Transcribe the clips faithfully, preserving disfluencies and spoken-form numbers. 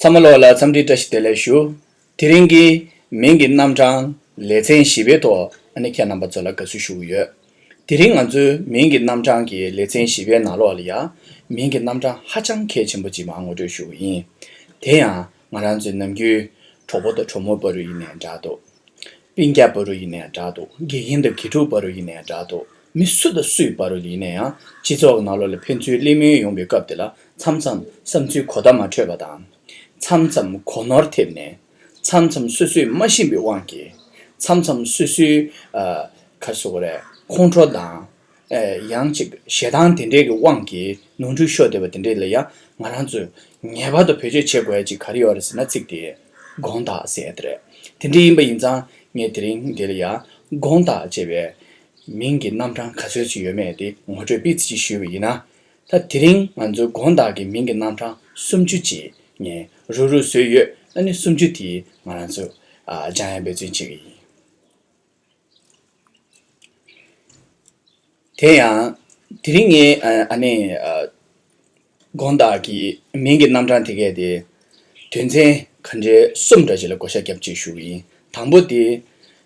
ཚང་མ་ལོག་ལ་འཚམས་འདྲི་བཀྲ་ཤིས་བདེ་ལེགས་ཞུ། དེ་རིང་གི་མིང་གི་རྣམ་གྲངས་ལེ་ཚན་བཞི་པའི་ཐོག་ཨ་ནི་ཁྱེད་རྣམ་པ་ཚོ་ལ་དགའ་བསུ་ཞུ་གི་ཡོད། དེ་རིང་ང་ཚོའི་མིང་གི་རྣམ་གྲངས་ཀྱི་ལེ་ཚན་བཞི་པའི་ནང་ལོགས་ལ་ཡ། མིང་གི་རྣམ་གྲངས་ཧ་ཅང་གལ་ཆེན་པོ་ཅིག་མར་ངོ་སྤྲོད་ཞུ་གི་ཡིན། དེ་ཡང་ང་རང་ཚོའི་ནམ་རྒྱུན་གྲོགས་པོ་དང་གྲོགས་མོ་བར་དུ་ཡིན་ནའི་འདྲ་འདུག་སྤུན་ཀྱག་བར་དུ་ཡིན་ནའི་འདྲ་འདུག་དགེ་རྒན་དང་དགེ་ཕྲུག་བར་དུ་ཡིན་ནའི་འདྲ་འདུག་མི་སུ་དང་སུའི་བར་དུ་ཡིན་ནའི་ཡང་སྤྱི་ཚོགས་ཀྱི་ནང་ལོགས་ལ་ཕན་ཚུན་གླེང་མོལ་ཡོང་བའི་སྐབས་དེ་ལ་མཚམས་མཚམས་བསམ་ཚུལ་གོ་བརྡ་མ་འཕྲོད་པ་དང་། མཚམས་མཚམས་གོ་ནོར་ཐེབས་ནས། མཚམས་མཚམས་སོ་སོས་མ་ཤེས་པའི་དབང་གིས། མཚམས་མཚམས་སོ་སོའི་ཨ། ག་རེ་ཟེར་དགོས་རེད། ཁོང་ཁྲོ་དང་། ཨེ། ཡང་ཅིག་ཞེ་སྡང་དེ་འདྲས་ཀྱི་དབང་གིས་ནོར་འཁྲུལ་ཤོར་བསྡད་པ་དེ་འདྲས་ལ་ཡ་ང་རང་ཚོས་ངེས་པར་དུ་བེད་སྤྱོད་བྱེད་དགོས་ཡ་ཅིག་ག་རེ་ཡོད་རེད་ཟེར་ན། ཚིག་དེ་དགོངས་དག་ཟེར་ཡ་དེ་རེད། དེ་འདྲས་ཡིན་པ་ཡིན་ཙང་ངས་དེ་རིང་འདི་ལ་ཡ་དགོངས་དག་ཅེས་པའི་མིང་གི་རྣམ་གྲངས་ག་ཚོད་ཅིག་ཡོད་མེད་དེ་ངོ་སྤྲོད་ཏོག་ཙམ་ཅིག་ཞུས་པ་ཡིན་ན། ད་དེ་རིང་ང་ཚོའི་དགོངས་དག་གི་མིང་གི་རྣམ་གྲངས་སུམ་ཅུ་ཅིག་ངས་རུག་རུག་བཟོས་ཡོད། ཨ་ནི་སུམ་ཅུ་དེ་ང་རང་ཚོས་ཨ། སྦྱང་ཡ་འབད་བརྩོན་བྱེད་ཀྱི་ཡིན། དེ་ཡང་། དེ་རིང་ངས་ཨ། ཨ་ནི་ཨ། དགོངས་དག་གི་མིང་གི་རྣམ་གྲངས་དེ་གས་དེ། དོན་ཚན་ག་འདྲའི་གསུམ་འདྲ་ཞིག་ལ་བགོ་བཤའ་རྒྱབ་ཅེས་ཞུ་གི་ཡིན། དང་པོ་དེ།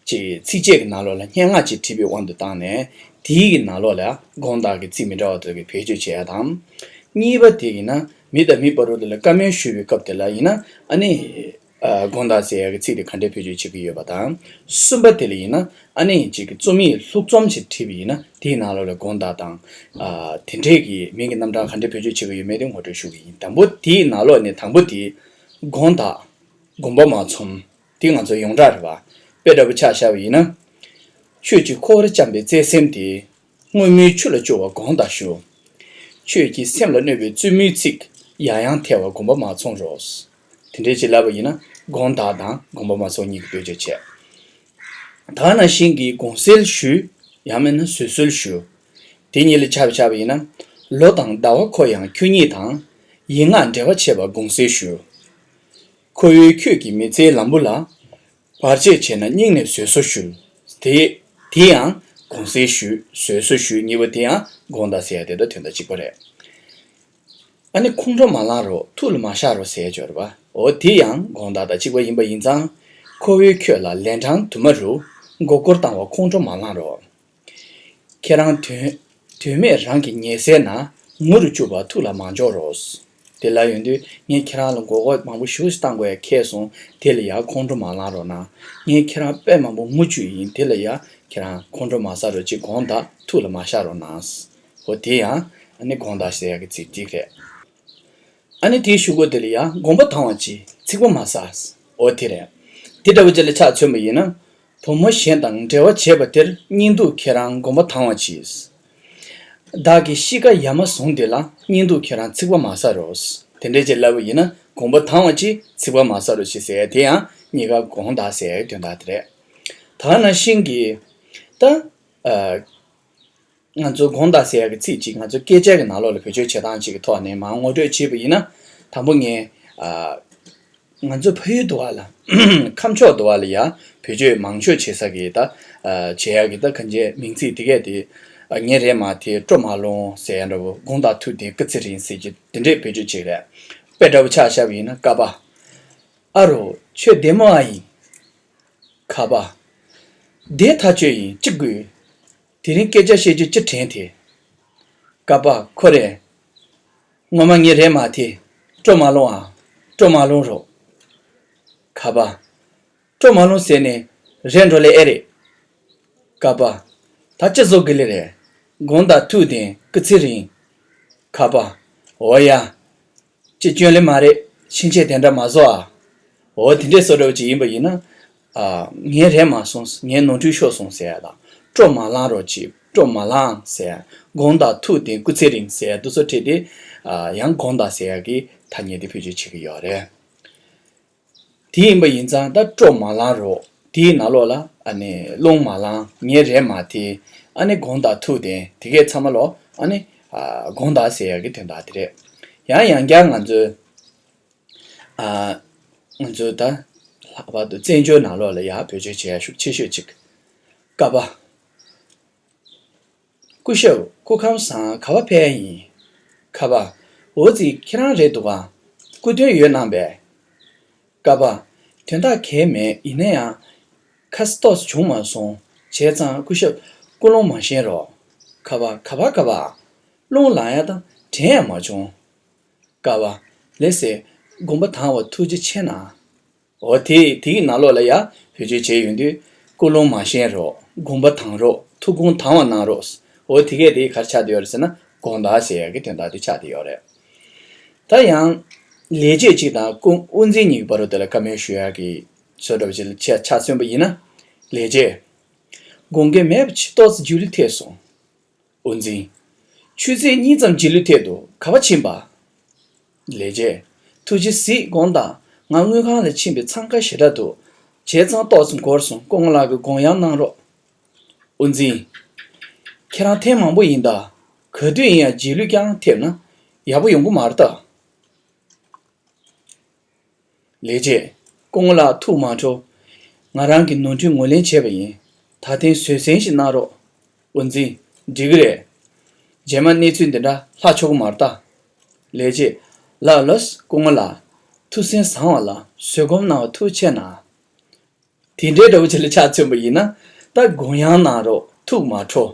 ཅིག་ཚིགས་བཅད་ཀྱི་ནང་ལོགས་ལ་སྙན་ངག་ཅིག་བྲིས་པའི་དབང་དུ་བཏང་ནས། དེའི་གི་ནང་ལོགས་ལ་དགོངས་དག་གི་ཚིག་མི་འདྲ་བ་དག་གི་བེད་སྤྱོད་བྱེད་ཡ་དང་། གཉིས་པ་དེ་ཡིན་ན་མི་དང་མི་བར་དུ་ལ་བཀའ་མོལ་ཞུས་པའི་སྐབས་དེ་ལ་ཡིན་ན་ཨ་ནི། ཨ། དགོངས་དག་ཟེར་ཡ་གི་ཚིག་དེ་ག་འདྲས་བེད་སྤྱོད་བྱེད་ཀྱི་ཡོད་པ་དང་། གསུམ་པ་དེ་ལ་ཡིན་ན་ཨ་ནི་ཅིག་གི་རྩོམ་ཡིག་ལྷུག་རྩོམ་ཞིག་བྲིས་པ་ཡིན་ན་དེའི་ནང་ལོགས་ལ་དགོངས་དག་དང་། ཨ། དེ་འདྲས་ཀྱི་མིང་གི་རྣམ་གྲངས་ག་འདྲས་བེད་སྤྱོད་བྱེད་ཀྱི་ཡོད་མེད་དེ་ངོ་སྤྲོད་ཞུ་གི་ཡིན། དང་པོ་དེའི་ནང་ལོགས་ནས་དང་པོ་དེ། དགོངས་དག་དགོངས་པ་མ་ཚོམ། དེ་ང་ཚོ་ཡོངས་གྲགས་རེད་པ། དཔེ་འདྲ་པོ་ཆ་བཞག་པ་ཡིན་ན། ཁྱོད་ཀྱིས་འཁོར་བར་བཅངས་པའི་བརྩེ་སེམས་དེ། སྔོན་མོའི་ཆུ་ལ་སྐྱུར་བ་དགོངས་དག་ཞུ། ཁྱོད་ཀྱིས་སེམས་ལ་གནོད་པའི་བཙུན་མོའི་ཚིག་ཡང་ཡང་ཐལ་བ་དགོངས་པ་མ་ཚོམ་རོ། དེ་འདྲས་ཅིག་ལབ་པ་ཡིན་ན་དགོངས་དག་དང་དགོངས་པ་མ་ཚོམ་གཉིས་ཀྱི་བེད་སྤྱོད་བྱས། ད་ནང་བཞིན་གྱི་དགོངས་སེལ་ཞུ། ཡང་མིན་ན་བཟོད་གསོལ་ཞུ། དེ་གཉིས་ལ་ཆ་བཞག་པ་ཡིན་ན། ལོ་དང་ཟླ་བ་འཁོར་ཡང་ཁྱོད་ཉིད་དང་། ཡིད་མངའ་འབྲེལ་བ་ཆད་པ་དགོངས་སེལ་ཞུ། ཁོ་བོས་ཁྱོད་ཀྱི་མི་ཚེའི་ལམ་བུ་ལ། བར་ཆད་བྱས་ན་སྙིང་ནས་བཟོད་གསོལ་ཞུ། དེ། དེ་ཡང་དགོངས་སེལ་ཞུ། བཟོད་གསོལ་ཞུ། གཉིས་པ་དེ་ཡང་དགོངས་དག་ཟེར་ཡ་དེ་དང་དོན་དག་གཅིག་པ་རེད། ཨ་ནི་ཁོང་ཁྲོ་མ་ལངས་རོགས། ཐུགས་ལ་མ་ཤར་རོགས་ཟེར་ཡོད་རེད་པ། འོ་དེ་ཡང་དགོངས་དག་དང་གཅིག་པ་ཡིན་པ་ཡིན་ཙང་། ཁོ་བོས་ཁྱོད་ལ་ལན་གྲངས་དུ་མ་རུ་མགོ་སྐོར་བཏང་བ་ཁོང་ཁྲོ་མ་ལངས་རོགས། ཁྱེད་རང་དོན། དོན་མེད་རང་གི་ཉེས་སེལ་ན། ངུ་རུ་བཅུག་པ་ཐུགས་ལ་མ་འཇོག་རོགས། དེ་ལ་ཡོང་དུས་ངས་ཁྱེད་རང་ལ་མགོ་སྐོར་མང་པོ་ཞེ་པོ་ཞིག་བཏང་དགོས་ཡ་ཁེལ་སོང་། དེ་ལ་ཡང་ཁོང་ཁྲོ་མ་ལངས་རོགས་གནང་། ངས་ཁྱེད་རང་དཔེ་མང་པོ་ངུ་བཅུག་ཡིན། དེ་ལ་ཡང་ཁྱེད་རང་ཁོང་ཁྲོ་མ་ཟ་རོགས། ཅིག་དགོངས་དག་ཐུགས་ལ་མ་ཤར་རོགས་གནང་། འོ་དེ་ཡང་ཨ་ནི་དགོངས་དག་ཟེར་ཡ་གི་ཚིག་གཅིག་རེད། ཨ་ནི་དེའི་གཞུག་གུ་དེ་ལ་ཡང་དགོངས་པ་དྭངས་པ་གྱིས་ཚིག་པ་མ་ཟ། འོ་དེ་རེད། དེ་འདྲ་བོ་ཅིག་ལ་ཆ་མཚོན་པ་ཡིན་ན། བུ་མོ་གཞན་དང་འབྲེལ་བ་བྱེད་པ་དེར་སྙིང་སྡུག་ཁྱེད་རང་དགོངས་པ་དྭངས་པ་གྱིས། བདག་གི་གཤིས་ཀ་ཡ་མ་བཟུང་དེ་ལ་སྙིང་སྡུག་ཁྱེད་རང་ཚིག་པ་མ་ཟ་རོགས། དེ་འདྲས་ཅིག་ལབ་པ་ཡིན་ན་དགོངས་པ་དྭངས་པ་གྱིས་ཚིག་པ་མ་ཟ་རོགས་ཞེས་ཟེར་ཡ་དེ་ཡང་གཉིས་ཀ་དགོངས་དག་ཟེར་ཡའི་དོན་དག་དེ་རེད། ད་ནང་བཞིན་གྱི། ད། ཨ། ང་ཚོ་དགོངས་དག་ཟེར་ཡག་གི་ཚིག་ཅིག་ང་ཚོ་སྐད་ཆ་གི་ནང་ལོགས་ལ་བེད་སྤྱོད་བྱེད་སྟངས་ཅིག་གི་ཐོག་ནས་མར་ངོ་སྤྲོད་བྱས་པ་ཡིན་ན། དང་པོ་ངས། ཨ། ང་ཚོ་ཕ་ཡུལ་དུ་བ་ལ། ཁམས་ཕྱོགས་དུ་བ་ལ་ཡ་བེད་སྤྱོད་མང་ཤོས་བྱེད་ས་གི་ད། ཨ། བྱེད་ཡག་གི་ད་གང་ཅི་མིང་ཚིག་དེ་གས་དེ། ཨ། ངའི་རེད་མ་དེ་སྤྲོ་མ་ལོང་ཟེར་ཡ་འདྲ་བོ། དགོངས་དག་ཐུགས་བདེན་སྐུ་ཚེ་རིང་ཟེར་གྱི་དེ་འདྲས་བེད་སྤྱོད་བྱེད་རེད། དཔེ་འདྲ་བོ་ཆ་བཞག་པ་ཡིན་ན། ཀ་པ། ཨ་རོ། ཁྱོད་བདེ་མོ་ཨ་ཡིན། ཁ་པ། བདེ་ཐག་ཆོད་ཡིན། ཅི་དགོས། དེ་རིང་སྐད་ཆ་བཤད་རྒྱུ་ཅི་དྲན་ཐལ། ཀ་པ། ཁོ་རེ། ངོ་མ་ངའི་རེད་མ་དེ། སྤྲོ་མ་ལོང་ཨ། སྤྲོ་མ་ལོང་རོགས། ཁ་པ། སྤྲོ་མ་ལོང་ཟེར་ནས་རེད་འགྲོ་ལེ་ཨེ་རེད། ཀ་པ། ད་ཅི་བཟོ་གི་ལེ་རེད། དགོངས་དག་ཐུགས་བདེན་སྐུ་ཚེ་རིང་། ཁ་པ། འོ་ཡ། ཅི་སྐྱོན་ལེ་མ་རེད། ཕྱིན་ཆད་དེ་འདྲ་མ་བཟོ་ཨ། འོ་དེ་འདྲས་བཟོ་འདྲ་བོ་ཅིག་ཡིན་པ་ཡིན་ན། ཨ། ངའི་རེད་མ་སོང་། ངའི་ནོར་འཁྲུལ་ཤོར་སོང་ཟེར་ཡ་དང་། སྤྲོ་མ་ལངས་རོགས་གྱིས། སྤྲོ་མ་ལངས་ཟེར་ཡ། དགོངས་དག་ཐུགས་བདེན་སྐུ་ཚེ་རིང་ཟེར་ཡ་དེ་ཚོ་ཁྲིད་དེ། ཨ། ཡང་དགོངས་དག་ཟེར་ཡ་གི་ཐ་སྙད་དེ་བེད་སྤྱོད་བྱེད་ཀྱི་ཡོད་རེད། དེ་ཡིན་པ་ཡིན་ཙང་ད་སྤྲོ་མ་ལངས་རོགས། དེའི་ནང་ལོགས་ལ་ཨ་ནི་རླུང་མ་ལངས། ངའི་རེད་མ་དེ། ཨ་ནི་དགོངས་དག་ཐུགས་བདེན་དེ་གས་ཚང་མ་ལོག་ཨ་ནི། ཨ། དགོངས་དག་ཟེར་ཡག་གི་དོན་དག་དེ་རེད། ཡང་ཡང་བསྐྱར་ང་ཚོའི། ཨ། ང་ཚོའི་ད། ལྷག་པར་དུ་བཙན་བྱོལ་ནང་ལོགས་ལ་ཡང་བེད་སྤྱོད་བྱེད་ཡ་ཤུགས་ཆེ་ཤོས་ཅིག་ཀ་པ། སྐུ་ཞབས་སྐུ་ཁམས་བཟང་། ག་པར་ཕེབས་ཡ་ཡིན། ཁ་པ། འོ་ཙི་ཁྱེད་རང་རེད་འདུག་ག་སྐུ་མདུན་ཡོད་སྣང་པས། ཀ་པ། དོན་དག་གང་ཡང་མེད། ཡིན་ན་ཡང་ཁ་ཏོག་ཙམ་བྱུང་མ་སོང་། བྱས་ཙང་སྐུ་ཞབས་ཀུན་སློང་མ་ཞེན་རོགས། ཁ་པ། ག་པར་ག་པར། རླུང་ལངས་ཡ་དང་དྲན་ཡ་མ་བྱུང་། ཀ་པ། ལགས་སེ། དགོངས་པ་དྭངས་པ་ཐུགས་རྗེ་ཆེ་གནང་། འོ་དེ་དེའི་ནང་ལོགས་ལ་ཡ་བེད་སྤྱོད་བྱས་ཡོང་དུས། ཀུན་སློང་མ་ཞེན་རོགས། དགོངས་པ་དྭངས་རོགས། ཐུགས་དགོངས་དྭངས་པ་གནང་རོགས། འོ་དེ་གས་དེ་ག་རེ་ཆགས་བསྡད་ཡོད་རེད་ཟེར་ན། དགོངས་དག་ཟེར་ཡ་གི་དོན་དག་དེ་ཆགས་བསྡད་ཡོད་རེད། ད་ཡང་ལས་བྱེད་གཅིག་དང་སྐུ་དབུ་འཛིན་གཉིས་ཀྱི་བར་དུ་དེ་ལ་བཀའ་མོལ་ཞུ་ཡག་གི་བཟོ་འདྲ་བ་ཅིག་ལ་ཆ་ཆ་མཚོན་པ་ཡིན་ན། ལས་བྱེད། དགོངས་འགལ་མེད་པ་ཅིག་ཏོག་ཙམ་རྒྱུས་ལོན་ཐེབས་སོང་། དབུ་འཛིན། ཆུ་ཚོད་གཉིས་ཙམ་རྒྱུས་ལོན་ཐེབས་འདུག། ག་པར་ཕྱིན་པ། ལས་བྱེད། ཐུགས་རྗེ་གཟིགས། དགོངས་དག། ང་དངུལ་ཁང་ལ་ཕྱིན་པའི་འཚང་ཁ་ཞེ་དྲག་འདུག། བྱས་ཙང་ཏོག་ཙམ་འགོར་སོང་། སྐུ་ངོ་ལགས་ཀྱིས་དགོངས་ཡངས་གནང་རོགས། དབུ་འཛིན། ཁྱེད་རང་ཐེངས་མང་པོ་ཡིན་ད། ག་དུས་ཡིན་ཡང་རྗེས་ལུས་རྐྱང་ཐེབས་ན་ཡག་པོ་ཡོང་གི་མ་རེད་ད། ལས་བྱེད། སྐུ་ངོ་ལགས་ཐུགས་མ་ཁྲོ། ང་རང་གིས་ནོར་འཁྲུལ་ངོས་ལེན་བྱས་པ་ཡིན། ད་ཐེངས་བཟོད་བསྲན་ཞིག་གནང་རོགས། དབུ་འཛིན། འགྲིག་གི་རེད། རྗེས་མ་གནས་ཚུལ་འདི་འདྲ་ལྷག་ཆོག་གི་མ་རེད་ད། ལས་བྱེད། ལགས་ལགས། སྐུ་ངོ་ལགས། ཐུགས་སེམས་བཟང་བ་ལ་བཟོད་སྒོམ་གནང་བ་ཐུགས་རྗེ་གནང་། དེ་འདྲའི་འདྲ་བོ་ཅིག་ལ་ཆ་མཚོན་པ་ཡིན་ན། ད་དགོངས་ཡངས་གནང་རོགས། ཐུགས་མ་ཁྲོ།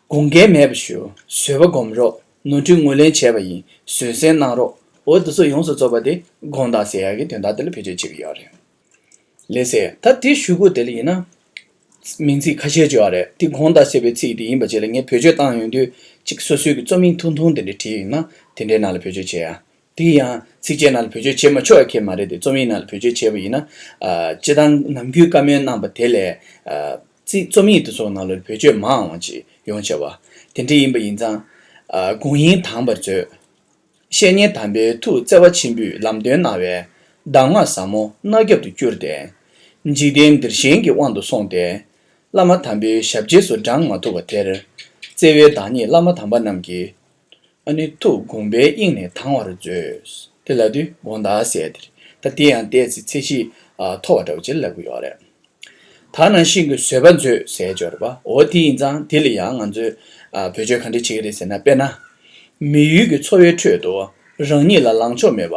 དགོངས་འགལ་མེད་པ་ཞུ། བཟོད་པ་སྒོམ་རོགས། ནོར་འཁྲུལ་ངོས་ལེན་བྱས་པ་ཡིན། བཟོད་བསྲན་གནང་རོགས། འོ་དེ་ཚོ་ཡོངས་སུ་རྫོགས་པ་དེ་དགོངས་དག་ཟེར་ཡག་གི་དོན་དག་དེ་ལ་བེད་སྤྱོད་བྱེད་ཀྱི་ཡོད་རེད། ལགས་སེ། ད་དེ་ཞུ་སྒོ་དེ་ལ་ཡིན་ན། མིང་ཚིག་ཁ་ཤས་ཅིག་ཡོད་རེད། དེ་དགོངས་དག་ཟེར་བའི་ཚིག་དེ་ཡིན་པ་བྱས་ལ། ངས་བེད་སྤྱོད་བཏང་ཡོང་དུས་གཅིག་སོ་སོའི་གི་རྩོམ་ཡིག་ཐུང་ཐུང་དེ་འདྲ་བྲིས་ཡོད་ན་དེ་འདྲའི་ནང་ལ་བེད་སྤྱོད་བྱེད་ཡ། དེ་ཡང་ཚིགས་བཅད་ནང་ལ་བེད་སྤྱོད་བྱེད་མ་ཆོག་ཡ་ཁེལ་མ་རེད་དེ། རྩོམ་ཡིག་ནང་ལ་བེད་སྤྱོད་བྱས་པ་ཡིན་ན། ཨ། སྤྱིར་བཏང་ནམ་རྒྱུན་བཀའ་མོལ་གནང་པ་དེ་ལས། ཨ། ཚིག་རྩོམ་ཡིག་དེ་ཚོ་ནང་ལ་བེད་སྤྱོད་མ་འོང་བ་ཅིག་ཡོང་བྱས་པ། དེ་འདྲ་ཡིན་པ་ཡིན་ཙང་། ཨ། དགོངས་ཡངས་དྭངས་པར་མཛོད། བཤེས་གཉེན་དམ་པའི་ཐུགས་བརྩེ་བ་ཆེན་པོས་ལམ་སྟོན་གནང་བའི་གདམས་ངག་ཟབ་མོ་རྣ་རྒྱབ་ཏུ་བསྐྱུར་ཏེ། འཇིག་རྟེན་འདིར་ཞེན་གྱི་དབང་དུ་སོང་སྟེ། བླ་མ་དམ་པའི་ཞབས་རྗེས་སུ་འབྲང་མ་ཐུབ་པ་དེར། བརྩེ་བའི་བདག་ཉིད་བླ་མ་དམ་པ་རྣམས་ཀྱིས། ཨ་ནི་ཐུགས་དགོངས་པའི་དབྱིངས་ནས་དྭངས་པར་མཛོད། དེ་ལབ་དུས་དགོངས་དག་ཟེར་དེ་རེད། ད་དེ་ཡང་ཏོག་ཙམ་ཚད་གཞི་མཐོ་བ་འདྲ་བོ་ཅིག་ལབ་ཀྱི་ཡོད་རེད། ད་ནང་བཞིན་གྱི་བཟོད་པ་མཛོད་ཟེར་ཡ་ཅིག་ཡོད་རེད་པ། འོ་དེ་ཡིན་ཙང་དེ་ལ་ཡང་ང་ཚོས་ཨ་བེད་སྤྱོད་ག་འདྲ་བྱེད་ཀྱི་རེད་ཟེར་ན། དཔེར་ན། མི་ཡུལ་གྱི་འཚོ་བའི་ཁྲོད་དུ་རང་ཉིད་ལ་ལངས་ཕྱོགས་མེད་པ།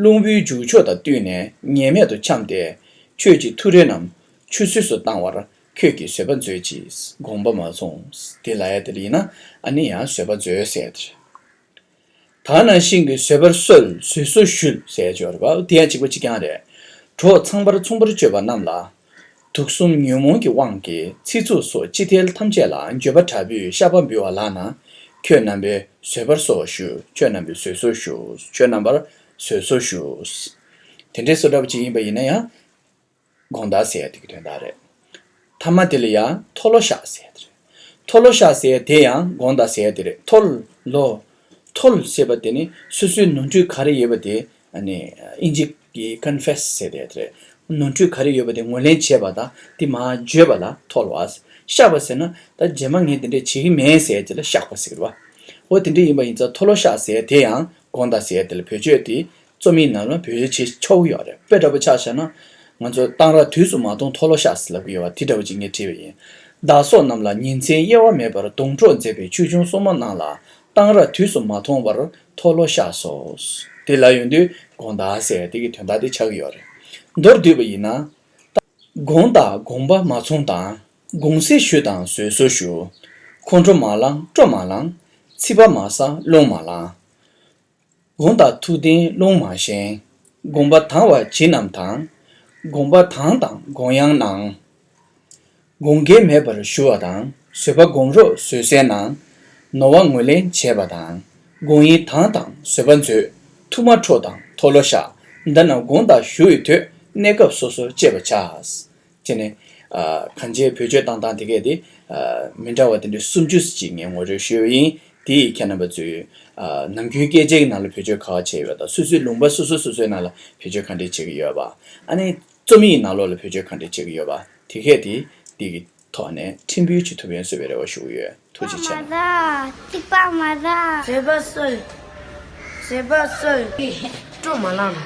རླུང་བུའི་རྒྱུག་ཕྱོགས་དང་བསྟུན་ནས་ངེས་མེད་དུ་འཁྱམས་ཏེ། ཁྱོད་ཀྱི་ཐུགས་རེ་རྣམས་ཆུད་ཟོས་སུ་བཏང་བར་ཁྱོད་ཀྱིས་བཟོད་པ་མཛོད་ཅིག། དགོངས་པ་མ་ཚོམས། དེ་ལབ་ཡ་དེ་ལ་ཡིན་ན། ཨ་ནི་ཡང་བཟོད་པ་མཛོད་ཟེར་ཡ་དེ་རེད། ད་ནང་བཞིན་གྱི་བཟོད་པར་གསོལ། བཟོད་གསོལ་ཞུ་ཟེར་ཡ་ཅིག་ཡོད་རེད་པ། དེ་ཡང་གཅིག་པ་གཅིག་རྐྱང་རེད། གྲོགས་ཚངས་པར་མཚུངས་པར་སྤྱོད་པ་རྣམས་ལ། དུག་གསུམ་ཉོན་མོངས་ཀྱི་དབང་གིས་ཚིག་རྩུབ་སོགས་ཅི་ཐལ་ཐམས་ཅད་ལ་འགྱོད་པ་དྲག་པོས་བཤགས་པ་འབུལ་བ་ལགས་ན། ཁྱོད་རྣམ་པས་བཟོད་པར་གསོལ་བ་ཞུ། ཁྱོད་རྣམ་པས་བཟོད་གསོལ་ཞུ། ཁྱོད་རྣམ་པར་བཟོད་གསོལ་ཞུ། དེ་འདྲའི་བཟོ་འདྲ་བ་ཅིག་ཡིན་པ་ཡིན་ན་ཡང་། དགོངས་དག་ཟེར་ཡ་དེ་གི་དོན་དག་རེད། མཐའ་མ་དེ་ལ་ཡང་མཐོལ་ལོ་བཤགས་ཟེར་ཡ་དེ་རེད། མཐོལ་ལོ་བཤགས་ཟེར་ཡ་དེ་ཡང་དགོངས་དག་ཟེར་ཡ་དེ་རེད། མཐོལ་ལོ། མཐོལ་ཟེར་བ་དེ་ནི་སོ་སོའི་ནོར་འཁྲུལ་ག་རེ་ཡོད་པ་དེ། ཨ་ནི་ཨིན་ཇི་གི་ཀོན་ཕེ་སི་ཟེར་ཡ་དེ་རེད། ནོར་འཁྲུལ་ག་རེ་ཡོད་པ་དེ་ངོས་ལེན་བྱེད་པ་དང་དེ་མར་བརྗོད་པ་ལ་མཐོལ་བ། བཤགས་པ་ཟེར་ན་ད་རྗེས་མ་ངས་དེ་འདྲས་བྱེད་ཀྱི་མེད་ཟེར་ཡ་དེ་ལ་བཤགས་པ་ཟེར་གི་རེད་པ། འོ་དེ་འདྲས་ཡིན་པ་ཡིན་ཙང་མཐོལ་ལོ་བཤགས་ཟེར་ཡ་དེ་ཡང་དགོངས་དག་ཟེར་ཡ་དེ་ལ་བེད་སྤྱོད་དེ། རྩོམ་ཡིག་ནང་ལ་བེད་སྤྱོད་བྱེད་ཆོག་གི་ཡོད་རེད། དཔེ་འདྲ་པོ་ཆ་བཞག་ན། ང་ཚོ་གཏང་རག་དུས་སུ་མ་མཐོང་མཐོལ་ལོ་བཤགས་ཟེར་ལབ་ཀྱི་ཡོད་པ་དེ་འདྲ་པོ་ཅིག་ངས་བྲིས་པ་ཡིན། བདག་སོགས་རྣམས་ལ་ཉིན་མཚན་དབྱེ་བ་མེད་པར་སྡོང་གྲོགས་མཛད་པའི་ཆོས་སྐྱོང་སྲུང་མ་རྣམས་ལ་གཏང་རག་དུས་སུ་མ་མཐོང་བར་མཐོལ་ལོ་བཤགས་སོ། དེ་ལབ་ཡོང་དུས་དགོངས་དག་ཟེར་དེ་གི་དོན་དག་དེ་ཆགས་ཀྱི་ཡོད་རེད། མདོར་བསྡུས་པ་ཡིན་ན། དགོངས་དག་དགོངས་པ་མ་ཚོམས་དང་། དགོངས་སེལ་ཞུ་དང་བཟོད་གསོལ་ཞུ། ཁོང་ཁྲོ་མ་ལངས་སྤྲོ་མ་ལངས། ཚིག་པ་མ་ཟ་རླུང་མ་ལངས། དགོངས་དག་ཐུགས་ལྡན་རླུང་མ་ཞན། དགོངས་པ་དྭངས་པ་བྱིན་རྣམས་དང་། དགོངས་པ་དྭངས་དང་དགོངས་ཡངས་གནང་། དགོངས་འགལ་མེད་པར་ཞུ་བ་དང་། བཟོད་པ་སྒོམ་རོགས་བཟོད་བསྲན་གནང་། ནོར་བ་ངོས་ལེན་བྱེད་པ་དང་། དགོངས་ཡངས་དྭངས་དང་བཟོད་པ་མཛོད། ཐུགས་མ་ཁྲོ་དང་མཐོལ་ལོ་བཤགས། འདི་རྣམས་དགོངས་དག་ཞུ་བའི་དུས་གནས་སྐབས་སོ་སོར་སྤྱད་པར་བྱ། ཅེས་ནས། ཨ། གང་ཅིའི་བེད་སྤྱོད་བཏང་སྟངས་དེ་གས་དེ། ཨ། མི་འདྲ་བ་དེ་འདྲའི་སུམ་ཅུ་ཅིག་ངས་ངོ་སྤྲོད་ཞུས་པ་ཡིན། དེ་ཡིས་ཁྱེད་རྣམ་པ་ཚོས། ཨ། ནམ་རྒྱུན་སྐད་ཆའི་ནང་ལ་བེད་སྤྱོད་ག་པར་བྱས་ཡོད་དང་། སོ་སོའི་ལུང་པ་སོ་སོ་སོ་སོའི་ནང་ལ་བེད་སྤྱོད་ག་འདྲས་བྱེད་ཀྱི་ཡོད་པ། ཨ་ནི་རྩོམ་ཡིག་ནང་ལོགས་ལ་བེད་སྤྱོད་ག་འདྲས་བྱེད་ཀྱི་ཡོད་པ། དེ་གས་དེ་དེ་གི་ཐོག་ནས་ཕྲན་བུ་ཅིག་ཐུགས་ཕན་གསོས་པའི་རེ་བ་ཞུ་གི་ཡོད། ཐུགས་རྗེ་ཆེ་གནང་། ཐིགས་པ་མ་ཟ། ཐིགས་པ་མ་ཟ། བཟོད་པ་གསོལ། བཟོད་པ་གསོལ། སྤྲོ་མ་ལངས།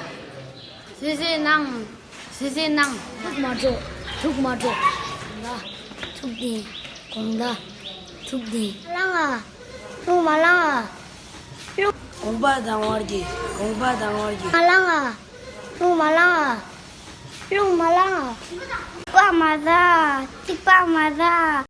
བཟོད་བསྲན་གནང་། བཟོད་བསྲན་གནང་། ཐུགས་མ་ཁྲོ། ཐུགས་མ་ཁྲོ། ལ། ཐུགས་ལྡན། དགོངས་དག། ཐུགས་ལྡན། མ་ལངས་ཨ། ཐུགས་མ་ལངས་ཨ། དགོངས་པ་དྭངས་པར་གྱིས། དགོངས་པ་དྭངས་པར་གྱིས། མ་ལངས་ཨ། ཐུགས་མ་ལངས་ཨ། རླུང་མ་ལངས། པ་མ་ཟ། ཐིགས་པ་མ་ཟ།